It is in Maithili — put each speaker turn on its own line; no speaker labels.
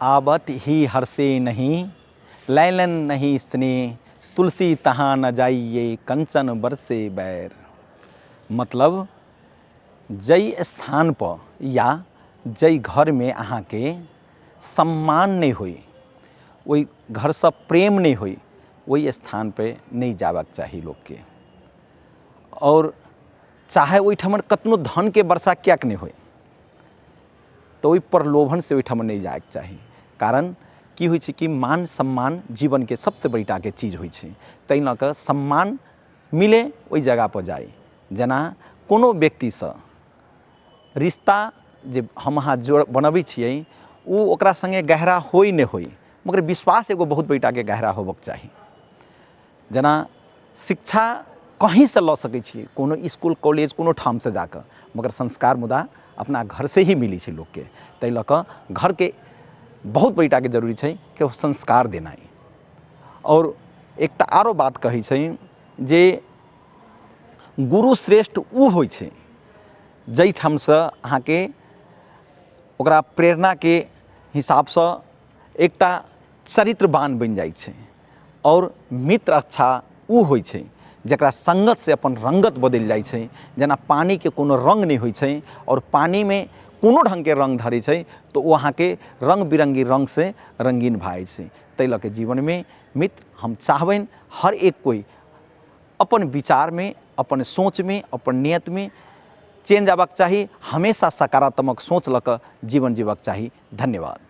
आबत ही हरसे नहीं लैलन नहीं स्नेह तुलसी तहाँ न जाइए कंचन बरसे बैर। मतलब जाहि स्थानपर या जाहि घरमे अहाँके सम्मान नहि होइ, ओहि घरसँ प्रेम नहि होइ, ओहि स्थानपर नहि जेबाक चाही लोकके। आओर चाहे ओहिठाम कतनो धनके वर्षा किएक नहि होइ, तऽ ओहि प्रलोभनसँ ओहिठाम नहि जाइके चाही। कारण की होइ छै कि मान सम्मान जीवनके सबसँ बड़ीटाके चीज होइ छै, ताहि लऽ कऽ सम्मान मिले ओहि जगहपर जाइ। जेना कोनो व्यक्तिसँ रिश्ता जे हम अहाँ जोड़ बनबै छियै, ओ ओकरा सङ्गे गहरा होइ नहि होइ, मगर विश्वास एगो बहुत बड़ीटाके गहरा होबऽके चाही। जेना शिक्षा कहीँसँ लऽ सकै छियै, कोनो इसकुल कॉलेज कोनो ठामसँ जाकऽ, मगर संस्कार मुदा अपना घरसँ ही मिलै छै लोकके। ताहि लऽ कऽ घरके बहुत बड़ीटाके जरूरी छै कि ओ संस्कार देनाइ। आओर एकटा आरो बात कहै छै जे गुरु श्रेष्ठ ओ होइ छै जाहिठामसँ अहाँके ओकरा प्रेरणाके हिसाबसँ एकटा चरित्रवान बनि जाइ छै। आओर मित्र अच्छा ओ होइ छै जकरा सङ्गतसँ अपन रङ्गत बदलि जाइ छै। जेना पानिके कोनो रङ्ग नहि होइ छै आओर पानिमे कोनो ढङ्गके रङ्ग धरै छै तऽ ओ अहाँके रङ्ग बिरङ्गी रङ्गसँ रङ्गीन भऽ जाइ छै। ताहि लऽ कऽ जीवनमे मित्र हम चाहबनि हर एक कोइ अपन विचारमे, अपन सोचमे, अपन नियतमे चेंज आबऽके चाही, हमेशा सकारात्मक सोच लऽ कऽ जीवन जीबऽके चाही। धन्यवाद।